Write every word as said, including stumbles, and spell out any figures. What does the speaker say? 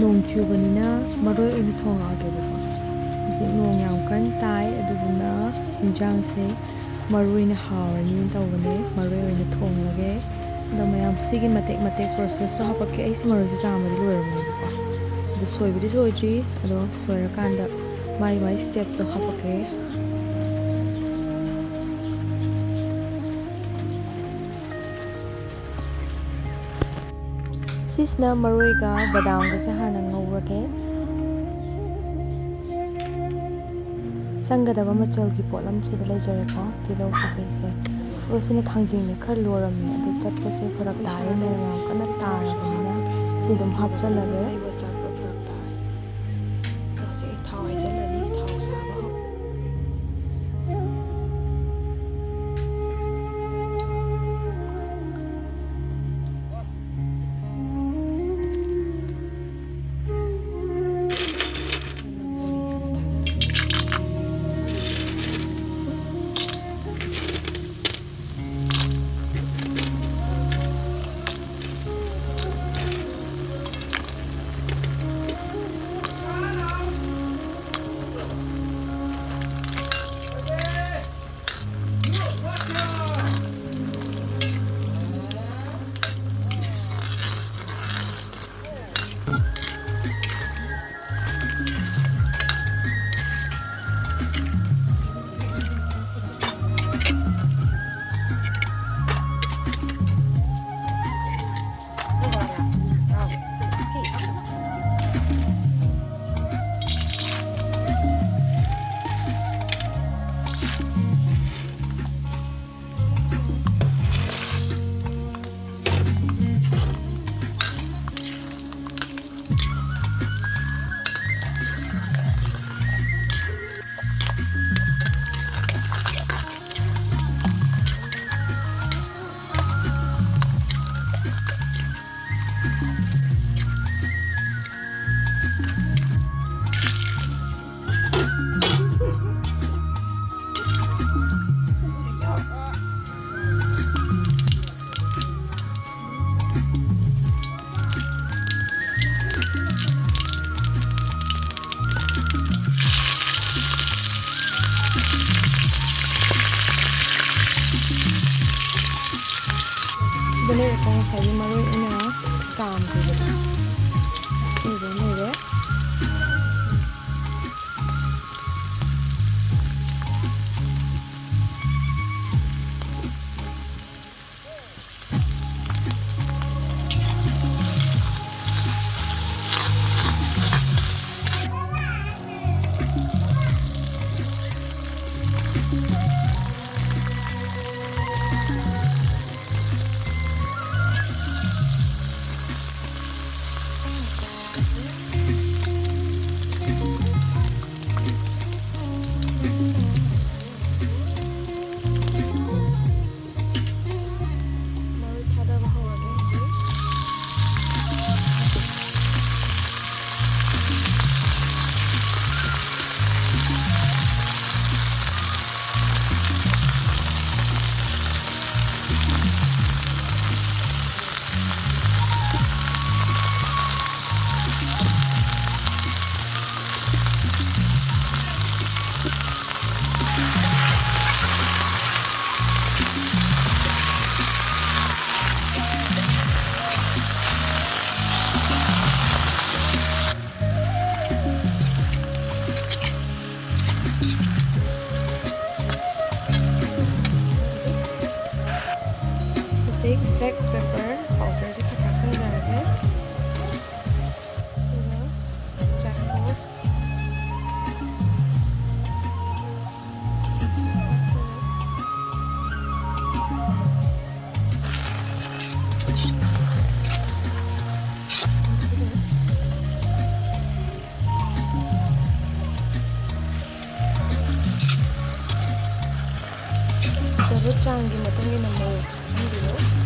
ꯅꯣꯡ ꯆꯨꯕꯅꯤꯅ ꯃꯔꯣꯏ ꯑꯣꯏꯅ ꯊꯣꯡꯉꯛꯑꯒꯦꯕꯀꯣ꯫ ꯍꯧꯖꯤꯛ ꯅꯣꯡ ꯌꯥꯝ ꯀꯟꯅ ꯇꯥꯏ, ꯑꯗꯨꯗꯨꯅ ꯏꯟꯖꯥꯡꯁꯦ ꯃꯔꯣꯏꯅ ꯍꯥꯎꯔꯅꯤꯅ ꯇꯧꯕꯅꯦ꯫ ꯃꯔꯣꯏ ꯑꯣꯏꯅ ꯊꯣꯡꯂꯒꯦ꯫ ꯑꯗꯣ ꯃꯌꯥꯝ ꯁꯤꯒꯤ ꯃꯇꯦꯛ ꯃꯇꯦꯛ ꯄ꯭ꯔꯣꯁꯦꯁꯇꯣ ꯍꯥꯄꯛꯀꯦ꯫ ꯑꯩꯁꯤ ꯃꯔꯣꯏꯁꯦ ꯆꯥꯝꯕꯗꯤ ꯂꯣꯏꯔꯕꯅꯦꯕꯀꯣ, ꯑꯗꯣ ꯁꯣꯏꯕꯗꯤ ꯁꯣꯏꯗ꯭ꯔꯤ꯫ ꯑꯗꯣ ꯁꯣꯏꯔꯀꯥꯟꯗ ꯃꯥꯏ ꯃꯥꯏ ꯁ꯭ꯇꯦꯞꯇꯣ ꯍꯥꯄꯛꯀꯦ꯫ ꯁꯤꯁꯤꯅ ꯃꯔꯣꯏꯒ ꯕꯗꯥꯝꯒꯁꯦ ꯍꯥꯟꯅ ꯉꯧꯔꯒꯦ꯫ ꯆꯪꯒꯗꯕ ꯃꯆꯜꯒꯤ ꯄꯣꯠꯂꯝꯁꯤꯗ ꯂꯩꯖꯔꯦꯀꯣ, ꯇꯤꯜꯍꯧ ꯀꯩꯀꯩꯁꯦ꯫ ꯑꯗꯨꯒ ꯁꯤꯅ ꯊꯥꯡꯖꯤꯡꯅꯦ, ꯈꯔ ꯂꯣꯏꯔꯝꯃꯦ, ꯑꯗꯨ ꯆꯠꯄꯁꯦ ꯐꯔꯛ ꯇꯥꯔꯦ, ꯅꯣꯡ ꯌꯥꯝ ꯀꯟꯅ ꯇꯥꯔꯕꯅꯤꯅ꯫ ꯁꯤ ꯑꯗꯨꯝ ꯍꯥꯞꯆꯜꯂꯒꯦ꯫ ꯍꯧꯖꯤꯛ ꯑꯩ ꯊꯥꯎ ꯍꯩꯖꯜꯂꯅꯤ, ꯊꯥꯎ ꯁꯥꯕ ꯍꯧ- ꯆꯥꯝꯈꯤꯕꯗꯣ꯫ ꯑꯗꯨꯗꯣ ꯂꯣꯏꯔꯦ꯫ ꯃꯔꯣꯏ ꯊꯥꯗꯕ ꯍꯧꯔꯒꯦ ꯍꯧꯖꯤꯛ꯫ ꯍꯧꯖꯤꯛ black pepper powderꯁꯦ ꯈꯔ ꯍꯥꯞꯆꯤꯟꯖꯔꯒꯦ꯫ ꯑꯗꯨꯒ ꯆꯥꯛ ꯃꯔꯨ꯫ ꯆꯥꯡꯒꯤ ꯃꯇꯨꯡ ꯏꯟꯅ ꯃꯣꯔꯣꯛ ꯍꯥꯞꯆꯤꯟꯕꯤꯔꯣ꯫